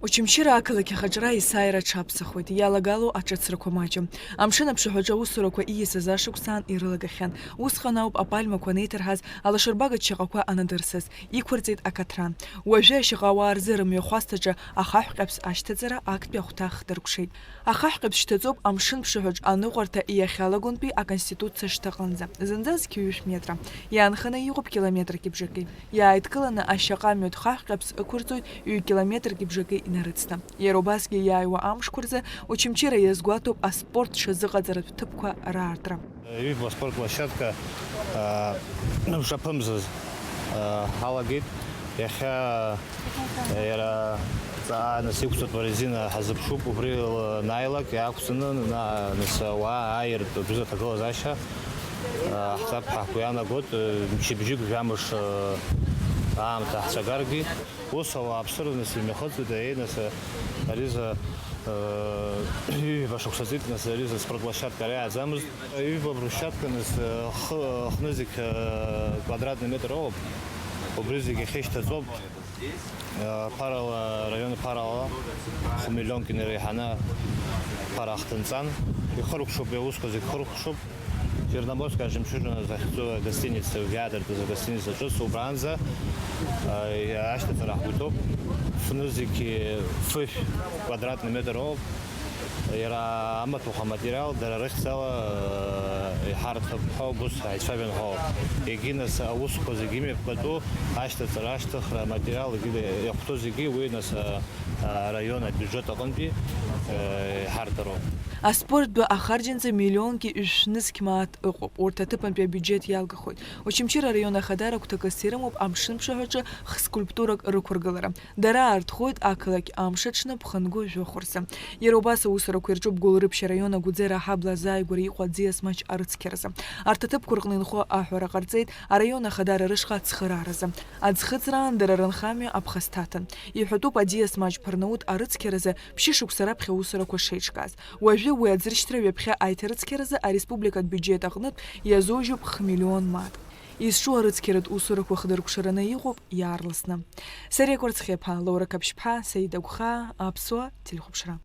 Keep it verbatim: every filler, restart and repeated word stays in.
Очамчыра ақалақь ахаҿра есааира аҽаԥсахуеит, иалагало аҿыцрақәа маҷым. Амшын аԥшаҳәаҿы аусурақәа ииасыз ашықәсаан ирылагахьан. Усҟан ауп апальмақәа анеиҭарҳаз, алашарбага чаҟақәа анадырсыз, иқәырҵеит акаҭран. Уажәы ашьаҟа ауаа рзы рымҩахәасҭаҿы ахаҳә ҟьаԥс ашьҭаҵара актәи ахәҭа хдыркәшеит. Ахаҳә ҟьаԥс шьҭаҵоуп амшын ԥшаҳәаҿ аныҟәарҭа иахьалагонтәи аконституциа шҭаҟынӡа, зынӡа зқьи ҩышә метра. Иаанханы иҟоуп километрки бжаки. Иааидкыланы ашьаҟа мҩаҭ хаҳә ҟьаԥс ықәырҵоит ҩ-километрки бжаки инарыцны. Иара убасгьы иааиуа амшқәа рзы Очамчыра иазгәаҭоуп аспорт ҽазыҟаҵаратә ҭыԥқәа раартра. Ҩба аспорт площадка, а, мшаԥымзаз, а, ҳалагеит. Иахьа, а, иара ҵаа нас иқәҵатәу арезина ҳазыԥшуп, убри лнааилак иаақәҵаны, на-, нас ауаа ааиртә абжьыза аҭагылазаашьа, а, ҳҵап ҳәа ҳгәы иаанагоит, а, мчыбжьык жәамш, а, аамҭа ҳцәагаргьы. Ус ауааԥсыра нас имҩахыҵуеит, аиеи, нас, а, ари за, а, ҩба шықәса ҵит, нас ари за спортплощадка ара иааӡамызт. Ҩба брусчатканыз, э, хы-, хнызқь, э, квадратный метр ыҟоуп. Убри зегьы ахьышьҭаҵоуп. Э, ԥарала, араион ԥарала хә-миллионк инареиҳаны ԥара ахҭынҵан. Ихыркәшоуп, иусқәа зегь хыркәшоуп. Черноморская жемчужина захьӡу агостиница, уажәы иаадыртыз агостиница ҿыц убранӡа, э, ашьҭаҵара ҳгәы иҭоуп. Фнызқь, фышә квадратный метр ыҟоуп. Иара амаҭәахә аматериал дара рыхьӡала, э, иҳарҭап ҳәа убыс ҳаицәажәон ҳәа. Егьи нас аусқәа зегьы имҩаԥгатәу, ашьҭаҵара, ашьҭыхра аматериал егьи иахәҭоу зегьы уи нас, э, араион абиуџьет аҟынтәи, э, иҳарҭароуп. Аспорттә ахарџьынӡа миллионки ҩышәнызқь мааҭ ыҟоуп. Урҭ аҭыԥантәи абиуџьет иалгахоит. Очамчыра араион ахадара гәҭакыс ирымоуп амшын ԥшаҳәаҿы х-скульптурак рықәыргылара. Дара аартхоит ақалақь амш аҽны ԥхынгәы жәохә рзы. Иара убас аусурақәа ирҿуп Гәылрыԥшь араион Агәӡера аҳабла азааигәара иҟоу аӡиас маҷ арыцқьаразы. Арҭ аҭыԥқәа рҟны инхо аҳәара ҟарҵеит араион ахадара рышҟа ацхырааразы. Аӡхыҵраан дара рынхамҩа аԥхасҭа аҭан. Иҳәатәуп аӡиас маҷ Ԥарнаут арыцқьаразы ԥшьышықәса раԥхьа аусурақәа шеиҿкааз. Уажәы уи аӡыршьҭра ҩаԥхьа аиҭарыцқьаразы ареспубликатә биуџьет аҟнытә иазужьуп х-миллион мааҭ. Изҿу арыцқьаратә усурақәа хдыркәшараны иҟоуп иаарласны. Сариа Кәарцхиаԥа, Лаура Қаԥшьԥҳа, Саида Гәхаа, Аԥсуа телехәаԥшра.